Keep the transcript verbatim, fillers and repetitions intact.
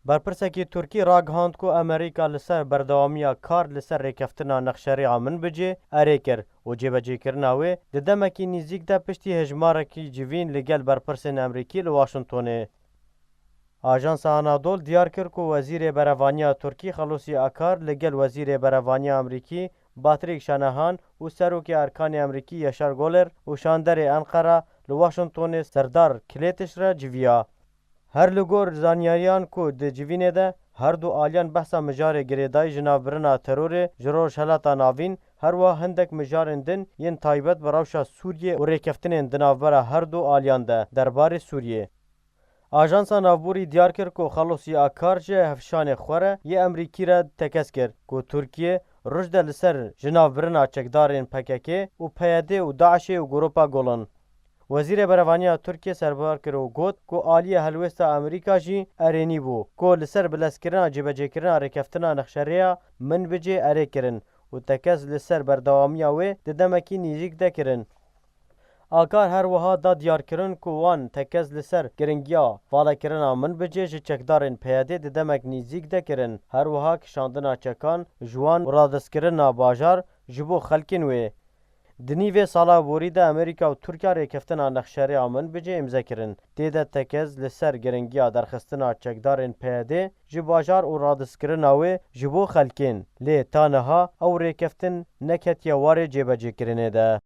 Berpirsekî Tirkî ragihand ku Amerîka li ser berdewamiya kar li ser rêkeftina nexşerêya Minbicê erê kir û cêbecêkirina wê di demekî nîzîk de piştî hejmarekî civîn li gel berpirsên Amerîkî li Washingtonê. Ajansa Anadol diyar kir ku Wezîrê Berevaniya Tirkî Xelûsî Akar li gel Wezîrê Berevaniya Amerîkî Patrick Shanahan û Serokê Erkanê Amerîkî Yaşar Goler û şanderê Enqera li Washingtonê Serdar Klêtiş re civiya. Her li gor zanyariyan ku di civînê de her du aliyan behsa mijarê girêdayî ji navbirina terorê ji Rojhelata Navîn, her wiha hindek mijarên din yên taybet bi rewşa Sûriyê û rêkeftinên di navbera her du aliyan de derbarê Sûriyê. Ajansa Navborî diyar kir ku Xelosî Akar ji hevşanê xwe re yê Amerîkî re tekez kir ku Tirkiye ruj de li ser ji navbirina çekdarên P K K û P Y D û DAIŞê û Grupa Golan. Wezîrê Berevaniya Tirkiye serbar kir û got ku aliyê helwêsta Amerîka jî erênî bû ku li ser bilezkirina cêbecêkirina rêkeftina nexşerêya Minbicê erê kirin û tekez li ser berdewamiya wê di demekî nîzîk de kirin. Akar her wiha da diyarkirin ku wan tekez li ser giringiya valekirina Minbicê ji çekdarên P Y D di demek nîzîk de kirin. Her wiha kişandina çekan ji wan û radestkirina bajar ji bo xelkên wê. Di nîvê sala borî de Amerîka û Tirkiye rêkeftina nexşerêya Minbicê îmze kirin. Tê de tekez li ser giringiya derxistina çekdarên P Y D ji bajar û radiskirina wê ji bo xelkên. Lê ta niha ew rêkeftin neketiye warê cêbecêkirinê de.